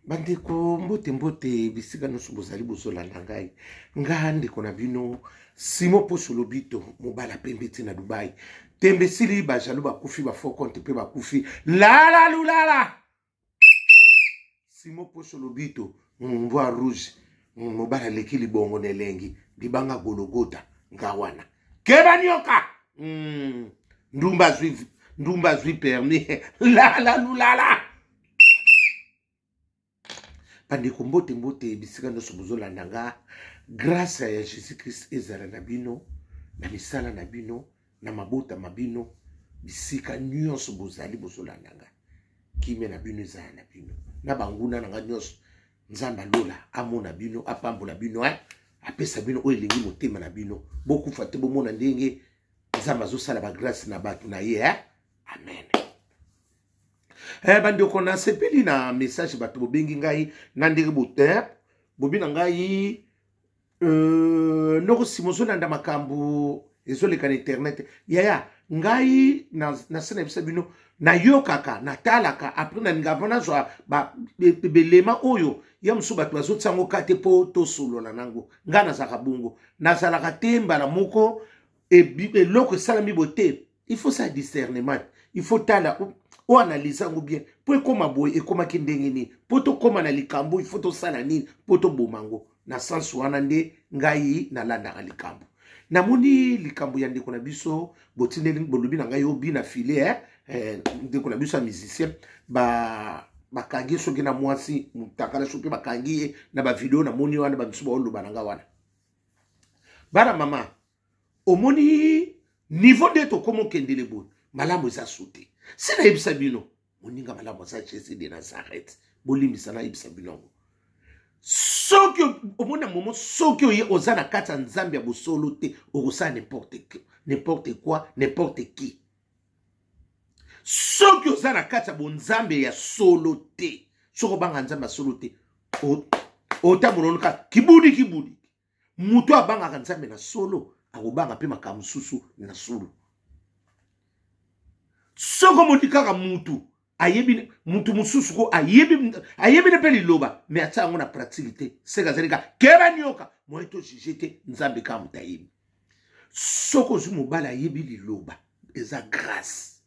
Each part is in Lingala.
Bandeko, mbote mbote bisika nyonso bozali bozolanda ngai. Nga ndeko na bino Simo Poso Lobito, mobala pembe ti na Dubai. Tembe esili, bajaloux bakufi, ba faux compte mpe bakufi. Lala lulala. Simo Poso Lobito, mbwa rouge, mobala aleki libongo na elengi, libanga gologota, nga wana. Keba nyoka. Ndumba azwi, ndumba azwi permis. Lala lulala. Bandeko, mbote mbote bisika nyonso bozolanda nga. Grâce ya Jésus Christ ezala na bino, na misala na bino, na mabota ma bino, bisika nyonso bozali bozolanda nga. Kimia na bino ezala na bino, na banguna na nga nyonso. Nzambe alola amona bino, apambola bino, eh? Apesa bino oyo elingi motema na bino. Bokufa te, bomona ndenge Nzambe azosala ba grâce na bato na ye, eh? Amen. Bandeko, nasepeli na message bato bobengi ngai na ndenge bote bobi na ngai noko nsima ozolanda makambo ezoleka na internet. Yaya, ngai nase na bisa bino, nayokaka, natalaka, après nalinga mpo nazwa belema oyo ya mosusu bato bazotia yango ka te mpo tosolola nango. Ngai nazalaka bongo, nazalaka te mbala moko eloko esalami boye te. Il faut ça discernement, il faut tala o analyse yango bien mpo ekóma boye, ekomaki ndenge nini, mpo tokóma na likambo, il faut tosala nini mpo toboma yango. Na sens wana nde ngai nalandaka likambo. Namoni likambo ya ndeko na biso botindeli, bolobi na ngai obi na file, eh? Ndeko na biso ya musicien bakangi soki na mwasi mutakala, soki bakangi ye na bavideo, namoni wana bamisu baoloba na ngai wana. Bana mama, omoni niveau nde tokóma okendele boye, malamu eza su te. Se nayebisa bino, moninga malamu aza Jésus de Nazareth. Bolimbisa, nayebisa bino yango. Soki omoni na momo, soki oye oza na kati ya Nzambe ya bosolo te, okosala n'importe quoi, n'importe qui. Soki oza na kati ya bonzambe ya solo te, soki obanga Nzambe ya solo te, otambola onuka kibudi kibudi. Moto abangaka Nzambe na solo akobanga mpe makambo mosusu na solo. Soki omoni kaka mutu ayebi mutu mosusu ko ayebi, ayebi ne mpe liloba, me atia yango na pratique te, seke azali kaka keba nioka. Moye to juge te, Nzambe kaka moto ayebi. Soki ozwi mobali ayebi liloba, eza grâce.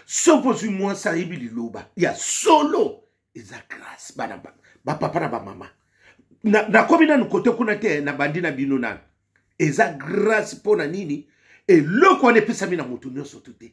Soki ozwi mwasi ayebi liloba ya solo, eza grâce. Bana bapapa na bamama, nakomi nanu kote kuna te, nabandi na bino nanu. Eza grâce mpo na nini? Eloko wana epesami na motu nyonso tu te.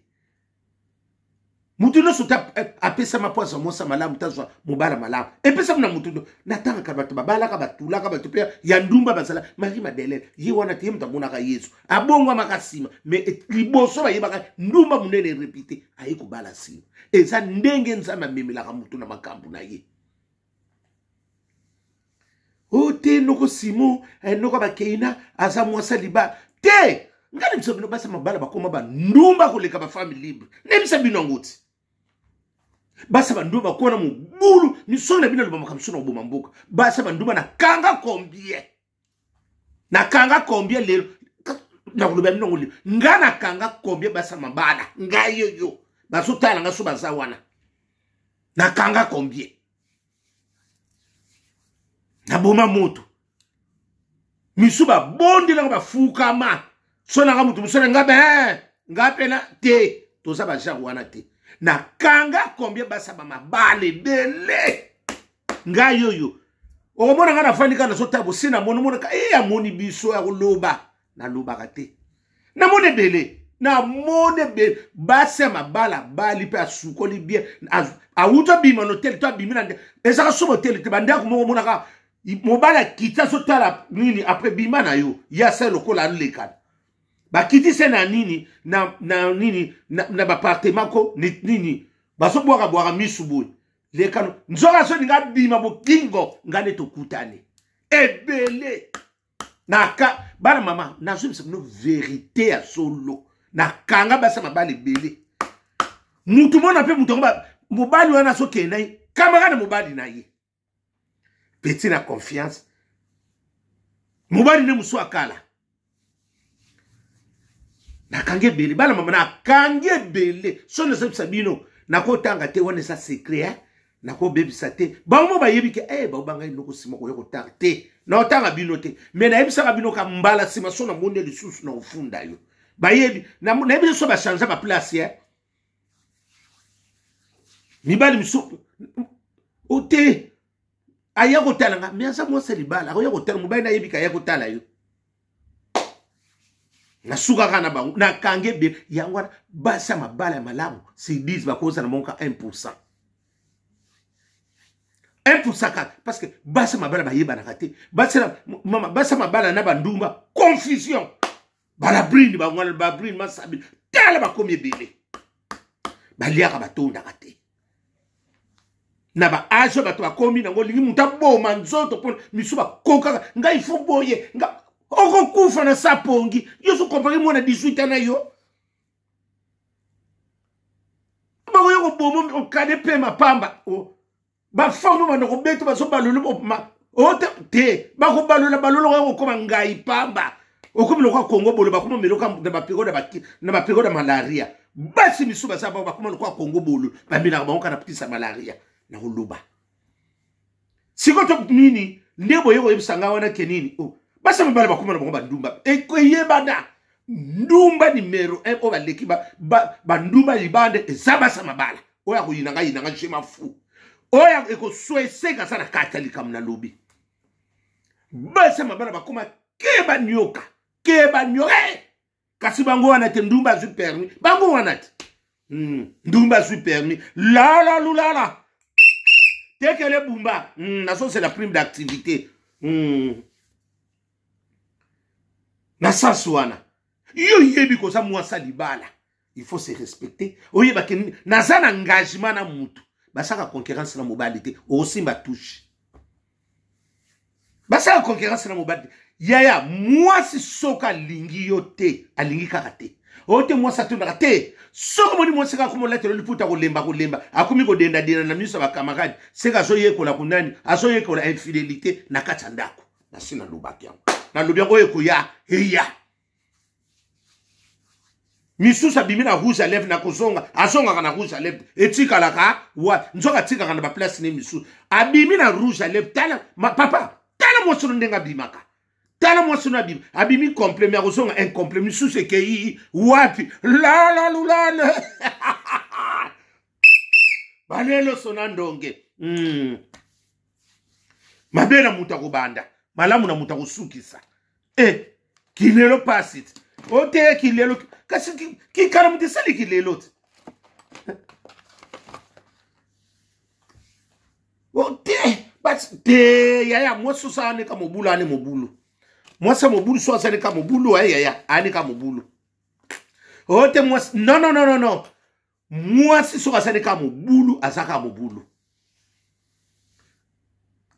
Motu nyonso te apesama mpo azwa mwasi malamu te, azwa mobala malamu. Epesami na motu. Natangaka bato babalaka, batulaka bato mpe ya ndumba bazala. Marie Madeleine ye wana te, ye moto amonaka Yesu, abongwamaka nsima. Me liboso bayebaka ndumba monene repite, aye kobala nsima. Eza ndenge Nzambe amemelaka motu na makambo na ye. O te, noko Simo, noko bakeina aza mwasi libala te. Ngai na biso bino, basi mabala bakoma bandumba koleka bafemme libre. Nayebisa bino yango ti basi bandumba bakoma na mobulu. Misongi na bino aloba makambo so na koboma mboka. Basi bandumba nakanga combien, nakanga combien lelo? Nakoloba bino yango lelo, nga nakanga combien basi mabala. Ngai yoyo bazotala nga so baza wana, nakanga combien, naboma moto misu babondelaka, bafukama so nanga moto mosu na nga be nga mpena te. Toza bagenre wana te. Nakanga combien basa bamabala ebele. Ngai oyo okomona ngai nafandi kaka, nazotala bosi, namoni omonaka e amoni biso ya koloba, nalobaka te. Namoni ebele, namoni ebele basi ya mabala bali mpe asukoli bien, awuti abima na hotele to abimi na ezaka somo hotele te. Bandako moko omonaka mobali akiti, azotala nini, apres bima na yo ye asali lokola alekana, bakiti se na nini na nini na bapartement ko nini, bazobwaka-bwaka misu boye, lekano nzoka azolinga abima bokingo. Nga nde tokutani ebele naka bana mama, nazobisa bino verité ya solo. Nakanga basi ya mabala ebele. Mutu mona mpe mutu yango, mobali wana azokende na ye camarade, mobali na ye petit na confiance, mobali nde mosu akala. Nakangi ebele bana mama, nakangi ebele. So nazobisa bino, nakotanga te, wana eza secret, eh? Nakobebisa te. Bango mo bayebi ke eh baoba ngai noko nsima koya kotanga te. Na otanga bino te. Mais nayebisaka bino ka mbala nsima so namoni lisusu na ofunda yo. Bayebi nayebi so ba changer ba place eh. Mibali misusu ote aya kotala nga me aza mwasi ya libala akoya kotala mobali nayebi ka aya kotala yo nasukaka na bango nakangi ebele yango wana basi ya mabala ya malamu sur 10 bakozala na bango ka 1 pourcent 1 pourcent kaka parce que basi ya mabala bayebanaka te basi mama basi ya mabala na bandumba confusion balabrine bango wana babrine masabi tala bakomi ebele baliaka batondaka te na ba age bato bakomi nango olingi moto aboma nzoto mpo misu bakokaka ngai fo boye nga okokufa na sapongi yo ozokompare mwana 18 ans na yo bakoya koboma okane pema pamba baforme banda kobeta bazobalolo ote te bakobalola balola oya kokoma ngai pamba okomi lokola kongo bolo bakoma meloka na baperiode na baperiode ya malaria basi misusu baza bango bakoma lokola kongo bolo bamelaka bango kaka na kisa malaria na koloba sikoyo to nini nde boye koyebisa ngai wana ke nini oh, basi mibale bakoma na bango bandumba eyebana ndumba numero 1 oyo baleki bandumba libanda eza basa mabala oyo akoyina ngai yina ngai je m'en fous oyo ekosweseka aza na kati ya likambo nalobi basi ya mabala bakoma keba nioka keba nioka eh! kasi bango wana te ndumba azwi permis bango wana te ndumba azwi permis lala lulala tekele bumba nazozela prime d'activité. Na sens wana yo yebi koza mwasi ya libala il faut se respecter oyeba ke naza na engagement na mutu basaka concurrence na mobali te okosimba touche basaka concurrence na mobali te yaya mwasi soki alingi yo te alingi kaka te oyo te mwasi atondaka te soki omoni mwasi kaka komolatela liputa kolemba kolemba akomi kodendadenda na miso ya bakamarade seke azoyekola kunani azoyekola infidelité na kati ya ndako nasi nalobaki yango nalobi yango oyo ekoya eya misusu abimi na rouge à lèvre na kozonga azongaka na rouge à lèvre etikalaka wapi nzoka atikaka na baplace ne misusu abimi na rouge à lèvre tala ma, papa tala mwasi no ndenge abimaka tala mwasi no abimi abimi complet me akozonga incomplet misusu ekei wapi lala lulane balelo sona ndonge. Mabe na moto akobanda malamu na moto akosukisa e kilelo pasi te oteya kilelo kasi kikala moto esali kilelo te ote basi te yaya mwasi oso aneka mobulu ane mobulu mwasi ya mobulu so azaleka mobulu aye yaya aneka mobulu ote mwasi non non non non non mwasi soki asali kaka mobulu aza kaka mobulu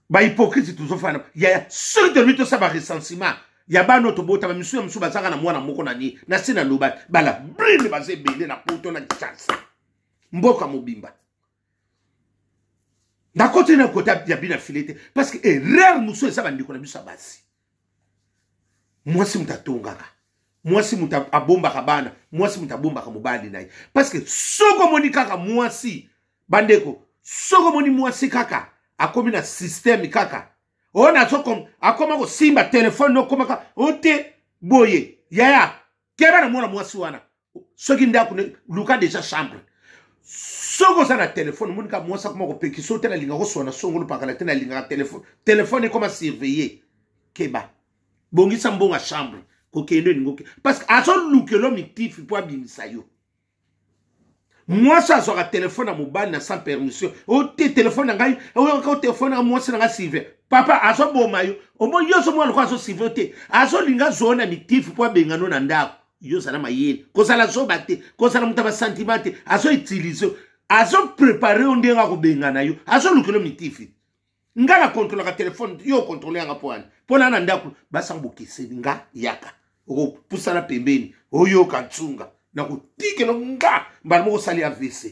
bahypocrite tozofanda yaya soki tolobi tosala barecensement ya bana oyo tobotama misusu ya mosusu bazaka na mwana moko na nini na se na loba bala brine baza ebele na poto na kinshasa mboka mobimba nakoti na kota ya bina file te parce que erreur mosusu eza bandeko na biso ya basi mwasi moto atongaka mwasi moto abombaka bana mwasi moto abombaka mobali na ye parce que soki omoni kaka mwasi bandeko soki omoni mwasi kaka akomi na systeme kaka oyo nazo akoma kosimba telefone okomaka o te boye yaya keba na mwana mwasi wana soki ndako luka deja chambre soki oza na telefone omoni kaka mwasi akoma kopekisa ote nalinga koswana songolo pakala te nalingaka telefone telefone ekoma surveille keba bongisa mbongo ya chambre kokende olingi oke parce que azolukelo mitifi mpo abimisa yo mwasi azwaka telefone ya mobali na sans permission ote telefone na ngai oyoka telefone na mwasi na ngai surveille papa azoboma yo omoi yo ozomona lokola azosurveille te azolinga azwa na mitifi mpo abengano na ndako yo ozala mayele kozala zoba te kozala moto ya basentiment te azoutilize yo azoprepare yo ndenge akobengana yo azolukela mitifi nga na kontrolaka telefone yo okontrole yanga mpo wana mpo na na ndako basango bokeseni nga yaka okopusana pembeni oyoka nsunga nakotikela nga mbala moko osali avc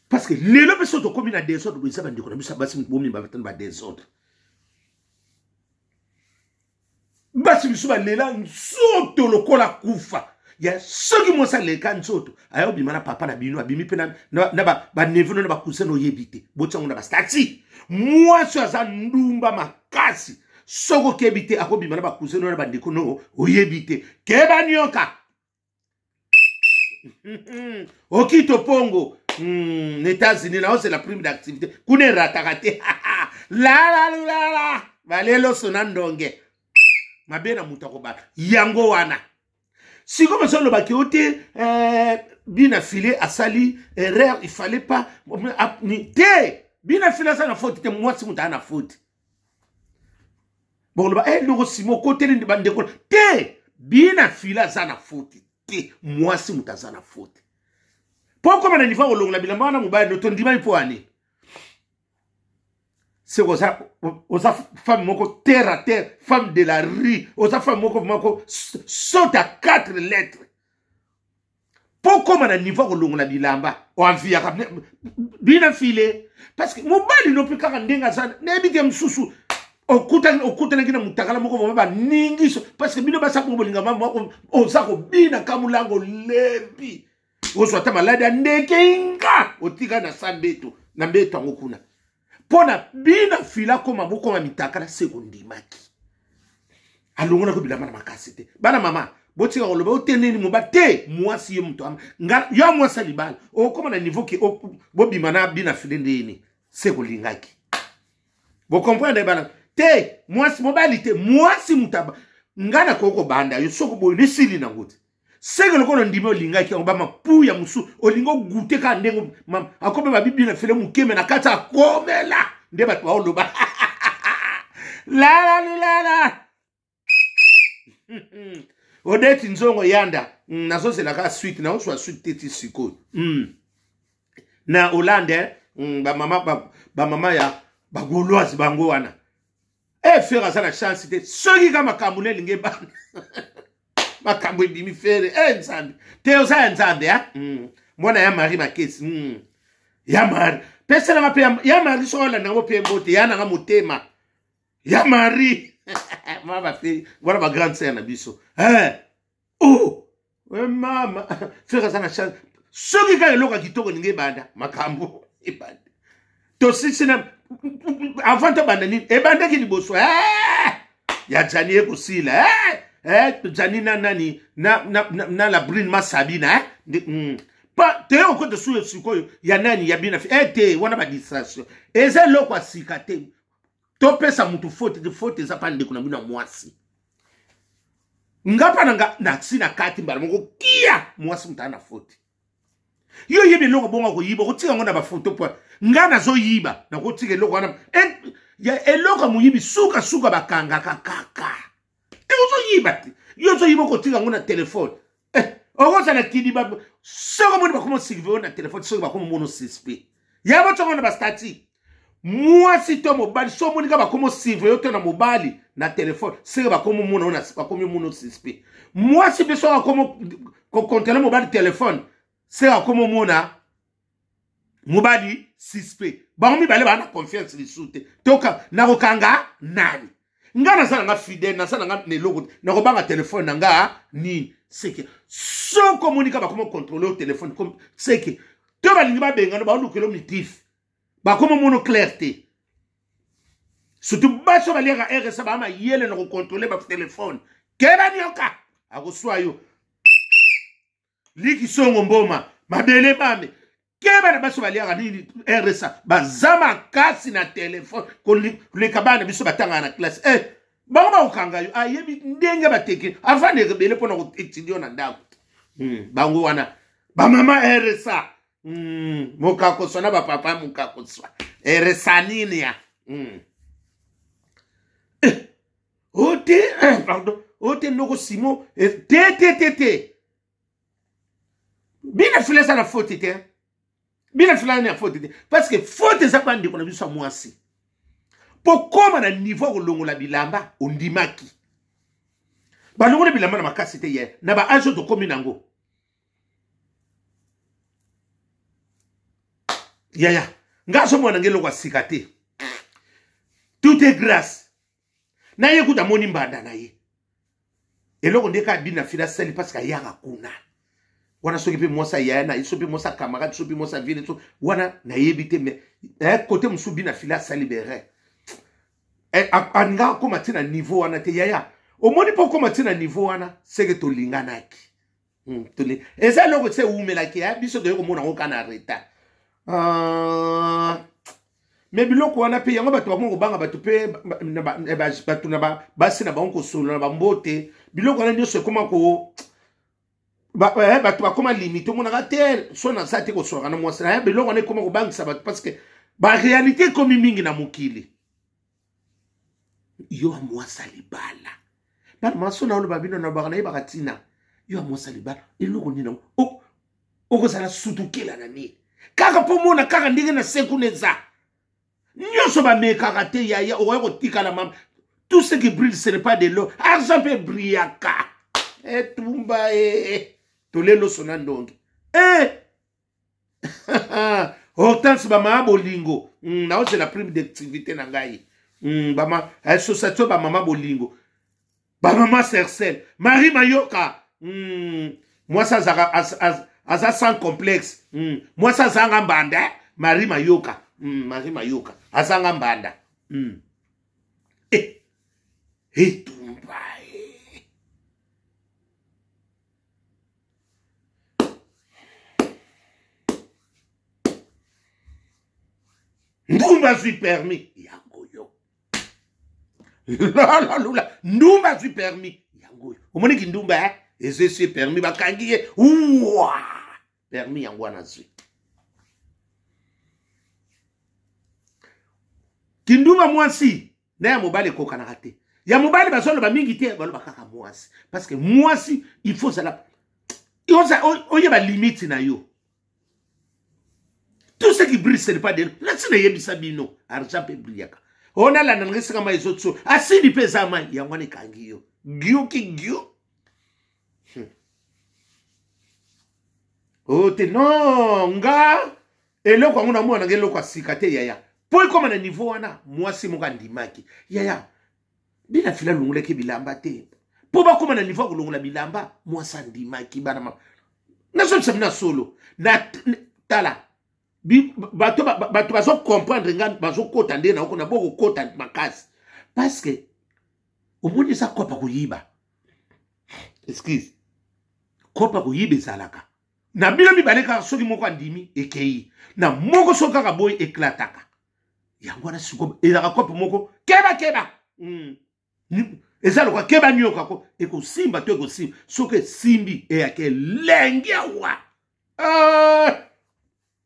parce que lelo mpe so tokomi na desordre boye eza bandeko na biso basi bomimba batano ba desordre basi biso balela nzoto lokola kufa Ya soki mwasi aleka nzoto, aya obima na papa na bino, abimi mpe na baneveu na bacousin, oyebi te, botia yango na bastati. Mwasi oyo aza ndumba makasi, soki okebi te, akobima na bacousin no na bandeko no, oyebi te. Keba nioka okito pongo na États-Unis, naozela prime d'activité kuna, erataka te. Lalalulala, baleloso na ndonge mabe na moto akobaka yango wana. Sikoyo bazolobaki o te, Bina File asali erreur, il fallait pas te. Bina File aza na faute te, mwasi moto aza na faute. Bokoloba eh, ndoko nsima okoteli bandeko te. Bina File aza na faute te, mwasi moto aza na faute. Mpo okoma na niveau kolongola bilamba wana, mobali no tondimai mpo ani seke oza femme moko terre à terre, femme de la rue, oza femme moko saute à quatre lettres. Mpo okóma na niveau kolongola bilamba, oanviaka Bina File, parce que mobali no mpe kaka ndenge aza, nayebi te. Mosusu okutanaki na mutakala moko vraimen baningiso, parce que bino basa bongo bolinga mama oza kobina kamulango, olembi, ozwa ata maladi ya ndeke nga otika na sa mbeto na mbeto yango kuna. Mpo na Bina Fila koma bokoma mitakala, se kondimaki alongolaki bilamba na makasi te. Bana mama, botika koloba oteneni mobali te. Mwasi ye moto yo mwasi ya libala, okóma na niveau ke bobima na Bina File ndeni se kolingaki. Bocomprendre bana te, mwasi mobali te, mwasi moto nga nakoki kobanda yo soki boye nesili nango te. Seke lokola ndimi olingaki yango, bamapuya mosusu olingi ogute kaka ndenge akomi babibi na fele mokeme na kati akomela nde bato baoloba lalalulala. Odeti nzongo yanda, nazozela kaka suite, naozwa suite te ti sikoyo. Na Hollande, bamama bamama ya bagauloise bango wana e Ferre aza na chance te. Soki ka makambo na elingi ebanda, makambo ebimi. Ferre e Nzambe te, oza ya Nzambe a mwana ya Marie Makesi ya Marie, peselanga mpe ya Marie. Soki olanda yango mpe mbote ya nanga motema ya Marie, mwa bafe wana, bagrande sœur na biso. Oh mama, Ferre aza na chance. Soki kaka eloko ya kitoko elingi ebanda, makambo ebanda. Tosisi na avant tobanda nini ebandaki liboso ya Jani ekosila. Jani na nani na la brune Masabina pa te okota su sikoyo ya nani ya Bina te wana. Badistraction eza eloko ya sika te. Topesa mutu faute te, faute eza pa ndeko na bino ya mwasi. Nga mpa na nga nasi na kati mbala moko kia mwasi moto aza na faute. Yo oyebi eloko bongo akoyiba, okotika yango na bafoto. Mpo nga nazoyiba, nakotika eloko wana eloko ya moyibi, sukasuka bakangaka kaka. Ozoyiba te, yo ozoyiba, okotika yango na telefone, okozala kidiba. Soki omoni bakoma osurveille na telefone, soki bakoma omona suspect ya botiango na bastati, mwasi to mobali. So omoni kaka bakoma osurveille to na mobali na telefone, seke bakoma omona, bakomi omona suspect. Mwasi mpe soki akoma kocontrôler mobali telefone, seke akoma omona mobali suspect. Bango mibale baa na confiance lisusu te. Toka nakokanga nani? Nga naza nanga fidèle, naza nanga na eloko te, nakobanga telefone na nga nini? Seke soki omoni kaka bakoma contrôler o telefone, seke to balingi babengana, baolukela motif, bakoma mono clair te. Surtout basi oyo baliaka RSA, baa mayele na kocontrôler batelefone. Keba nioka akoswa yo liki songo mboma mabele mame. Keba na basi baliaka nini RSA, baza makasi na telefone koleka bana biso batangaka na classe. Bango bakokanga yo, ayebi ndenge bateke avant de rebele mpona koétudier na ndako. Bango wana bamama RSA, mokakoswa na bapapa mokakoswa RSA nini ya. O te, pardon, o te ndoko simo te te te te. Bina File eza na faute te, Bina File na faute te, parce que faute eza bandeko na biso ya mwasi. Mpo koma na niveau kolongola bilamba, ondimaki balongola bilamba na makasi te. Ye na baage oyo tokómi nango, yaya, nga azomona nge eloko ya sika te. Tout est grâce na ye. Kuta amoni mbanda na ye. Eloko nde kaka bina fila asali parce que ayaka kuna wana, soki mpe mwasi ayaya na ye, soki mpe mwasi acamarade, soki mpe mwasi avile, so wana nayebi te. Mais kote mosusu bina fila asali bere alinga akóma ti na niveau wana te. Yaya, omoni mpo okóma ti na niveau wana, seke tolinganaki. Eza eloko ti ewumelaki ya biso, toye komona yango kaka na retard. Me biloko wana mpe yango bato bango kobanga bato mpe bato na basi na bango kosolola na bambote, biloko wana nyonso ekóma ko bato bakóma limite. Omonaka te so naza te kosolaka na mwasi na ye, biloko wana ekóma kobangisa bato parce que baréalité ekomi mingi na mokili. Yo ya mwasi ya libala, bana maso na oloba bino nalobaka, nayebaka ntina. Yo ya mwasi ya libala, eloko nini yango okozala sutukela na nini kaka mpo mona kaka ndenge na se kuna eza nyonso bamekaka te. Yaya, okoya kotikala mama. Tout ce qui brille, ce n'est pas de l'or. Argent mpe brillaka. Etumba e toleloso na ndonge e Hortense, bamama bolingo, naozela prime d'activité na ngai. Bama association, bamama bolingo, bamama Cercel, Marie Mayoka, mwasi azaka aza sans complexe, mwasi azanga mbanda, eh? Marie Mayoka, Marie Mayoka azanga mbanda. Eh, etumba eh. Ndumba azwi permis yango yo, lalalula. Ndumba azwi permis yango yo, omoniki ndumba eh? Ezwi permis, bakangi ye uwa permis yango wana azwi. Kindumba mwasi na ya mobali ekokanaka te. Ya mobali bazoloba mingi te, baloba kaka mwasi, parce que mwasi il faut ozala oyeba limite na yo. Tout ce qui brille, ce n'est pas de nasi. Nayebisa bino, argent mpe brillaka. Oyo nalanda nanga esika mai ezotso asili mpe eza mai yango wana ekangi yo gioki gio. O te non, nga eloko yango namona nanga eloko ya sika te. Yaya, mpo ekóma na niveau wana, mwasi moko andimaki. Yaya, bina fila alongolaki bilamba te mpo bakóma na niveau ya kolongola bilamba. Mwasi andimaki. Bana ma nazobisa bino ya solo na tala bato bato bazocomprendre nga, bazokota nde naoko na bokokota makasi, parce que omoni eza kopa koyiba. Excuse, kopa koyiba ezalaka na bino mibale kaka. Soki moko andimi, ekei na moko, soki kaka boye, eklataka. Yango wana sikoyo ezalaka kope moko keba keba. Eza lokola keba nioka ko ekosimba to ekosimba. Soki esimbi, eyaka elengi awa. Ah!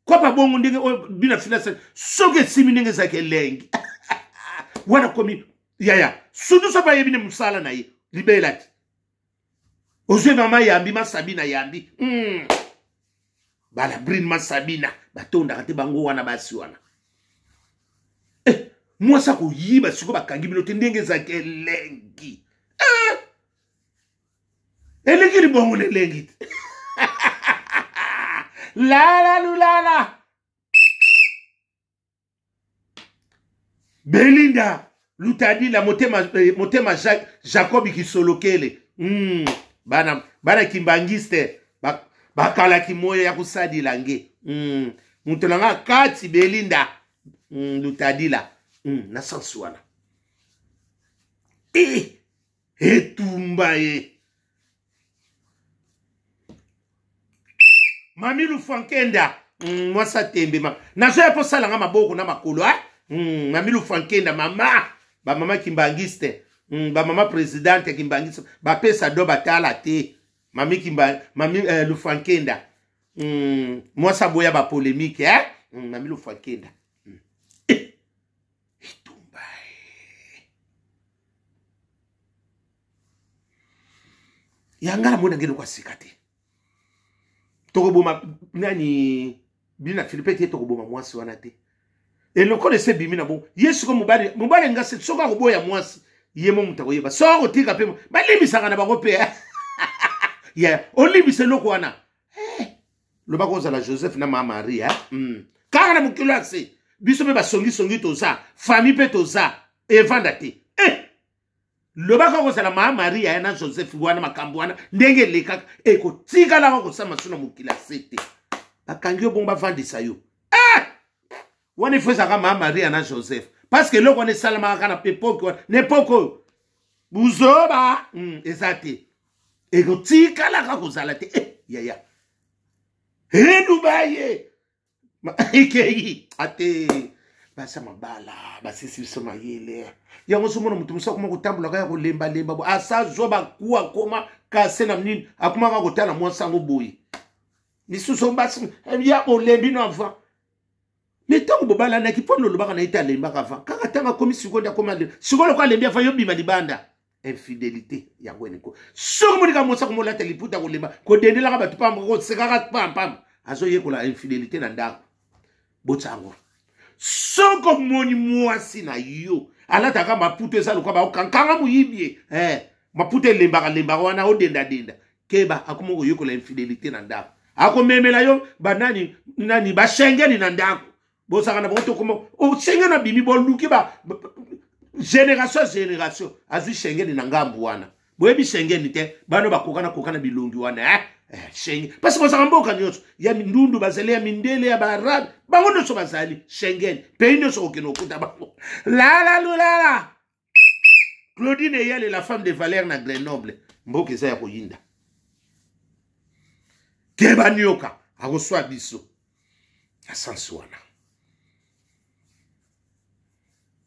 Kopa bongo ndenge oyo bina filase, soki esimbi ndenge ezalaka elengi wana komi. Yaya, surtout soki bayebi ne mosala na ye libela te. Ozwi mama yambi masabina yambi, Bala brine masabina batondaka te bango wana basi wana. Eh, mwasi akoyiba sikoyo bakangi bino te ndenge ezalaki elengi, eh! Elengi libongo na elengi te. Lala lulala Belinda Lutadila motema, motema Jacob Kisolokele, bana, bana kimbangiste bakalaki moyo ya kosadila nge, moto na nga kati Belinda, Lutadila, na sensi wana e etumba ye. Mami Lufankenda, mwasi atembe ma nazoya mpo osala nga maboko na makolo, eh? Mami Lufankenda, mama bamama kimbangiste, bamama présidente ya kimbangiste bapesa do batala te. Mami kimba, mami Lufankenda, mwasi aboya bapolémique, eh? Mami Lufankenda, Eh, etumba eh. Ya nga namoni nange eloko ya sika te. Tokoboma nani? Bino na Filipe te, tokoboma mwasi wana te. Eloko ese ebimi na bongo ye siko mobali, mobali nga se soki akoboya mwasi, ye mo moto akoyeba. Soki akotika mpe balimbisaka na bango mpe ya olimbisa eloko wana, eh, lobaka ozala Joseph na mama Marie, eh? Kaka na mokilo ya se biso mpe basongisongi toza famille mpe toza evanda te, eh! Lobaka kozala maa Maria ya na Joseph wana, makambo wana ndenge elekaka ekotikalaka kosama so na mokili ya se te. Bakangi yo bongo, bavandisa yo eh! Wana ifo ezalaka maa Maria na Joseph, parce que eloko wana esalamaka kaka na epoke wana. Na epoke oyo buzoba eza te, ekotikalaka kozala te. Eh, yaya edubaye ekei ate basa mabala basisi biso mayele yango. Ozomona moto mosusu akoma kotambolaka ya kolembalemba, asa zwa baku, akoma kase na nini, akomaka kotala mwasi yango boye. Misusu basi ya olembi no avant, me ntango bobalanaki mpo lolobaka na ye te, alembaka avant. Kaka ntango akomi sikoyo nde akoma sikoyo lokola alembi avant, yo bima libanda. Infidélité yango eneko. Soki monika mosa komolata liputa, kolemba, kodendelaka bato pamba, kosekaka pampamba, azoyekola infidélité na ndako. Botya yango. Soki omoni mwasi na yo alataka maputa eza lokola baokankanga moyibi ye, eh, maputa elembaka lembaka wana, odendadenda, keba, akoma koyekola infidélité na ndako. Akomemela yo banani nani bashengeni na ndako, bozalaka na bango. Tokoma oshengeni abimi, boluki ba génération génération, azwi shengeni na ngambu wana. Boyebi shengeni te, bano bakokana kokana bilongi wana, eh? Eh, Schengen, parce que bazalaka mboka nyonso ya mindundu, bazali ya mindele, ya baarabe, bango nyonso bazali Schengen. Pays nyonso kokende okuta bango. Lala lulala, Claudine Eyale, la femme de Valère na Grenoble. Mboka eza ya koyinda. Keba, nioka akoswa biso na sansi wana.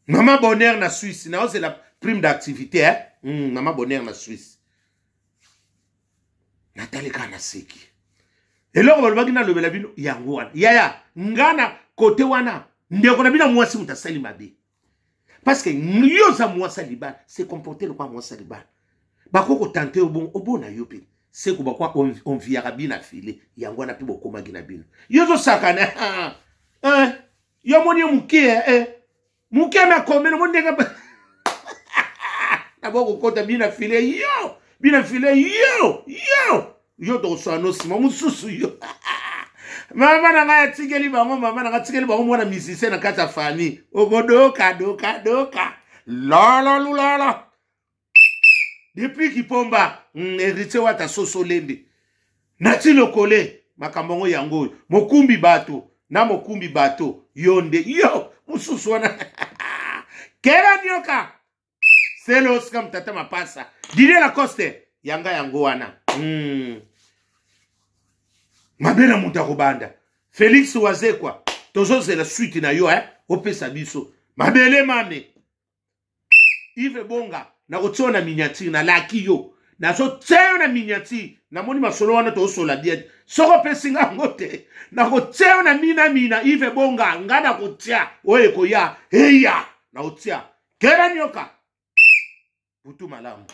Mama Bonheur na Suisse, naozela prime d'activité, eh? Mama Bonheur na Suisse, natali kaka, naseki. Eloko balobaki nalobela bino yango wana. Yaya nga na kote wana, ndeko na bino mwasi moto asali mabe, parce que yo oza mwasi ya libala, se comporte lokola mwasi ya libala. Bakoki kotante yo bongo, obona yo mpe seko bakwa onviaka bino afile yango wana mpe bokomaki na bino. Yo ozosakana, eh, yo moni yo moke, eh, moke na komela mo ndenge nabo kokota bino afile yo, bino afile yo, yo yo tokoswana no nsima mosusu. Yo mama na ngai atikeli bango, mama na ngai atikeli bango mwana musicien na kati ya famille. Okodoka doka doka lolo lulolo depuis Kipomba, héritier wata soso lembe nati lokole makambo yango yango oyo. Mokumbi bato na mokumbi bato, yo nde yo mosusu wana. Keba nioka selo osika mutata mapasa Didier Lacoste yanga yango wana. Mabe na moto akobanda. Félix Wazekwa, tozozela suite na yo, eh? Opesa biso mabele mame. Ive Bonga, nakotia yo na miniature, nalaki yo, nazotia yo na miniature. Namoni masolo wana tozosola bien. Soki opesi nga yango te, nakotia yo na mina mina. Ive Bonga, nga nakotia oyo ekoya eya, nakotia. Kera nioka, butu malamu.